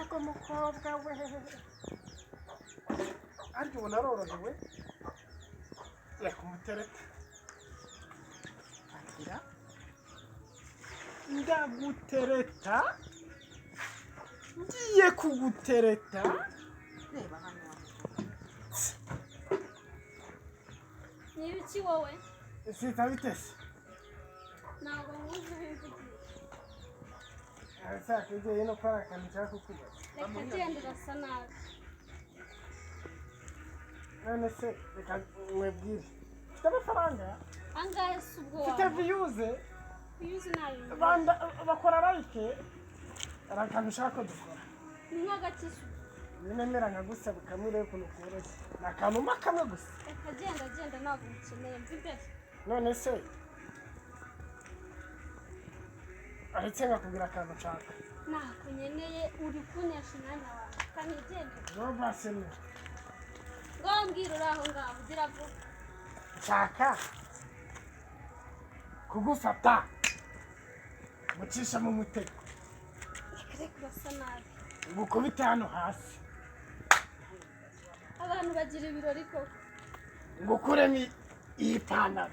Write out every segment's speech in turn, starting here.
Ariko mukobwa we, ariko ubu narorohewe. Reka umuterete. Akira, ndagutereta, ngiye kugutereta. Reba hano. Ni ibiki wowe? Sita, bitese? Ntabwo nkuzi wimvugiye. Sakegeye no ko ari akantu nshaka kukubaza. Reka genda, urasa nabi. None se reka mwebwire, mfite amafaranga. Angahe se ubwo? Mfite Wawe views. Views nabi. Banda bakora like. Hari akantu ushaka ko dukora. Ni nk'agakizu. Nemera nkagusaba kamwe, urebe ukuntu koroshye. Ni akantu mpa kamwe gusa. Reka genda, genda, ntabwo ngukeneye, mva imbere. None se aretse nkakubwira akantu nshaka? Ntabwo nkeneye, uri kunesha umwanya wawe, kanigendere. Robasene. Ngo mbwira, uri aho ngaho, ugira vuba. Nshaka kugufata gucisha mu mutego. Reka reka, urasa nabi. Ngukubite hano hasi. Abantu bagira ibirori koko. Ngukuremo iyi pantaro.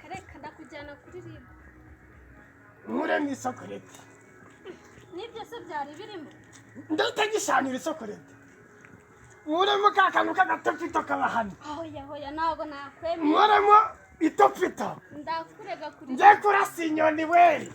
Reka reka, ndakujyana kuri RIB. Nkuremo isokoreti. N'ibyo se byari birimo? Ndahita gishanira isokoreti, nkuremo ka kantu k'agatopito kaba hano. Hoya hoya, ntabwo nakwemera. Nkuremo itopito. Ndakurega kuri Njye kurasa inyoni we.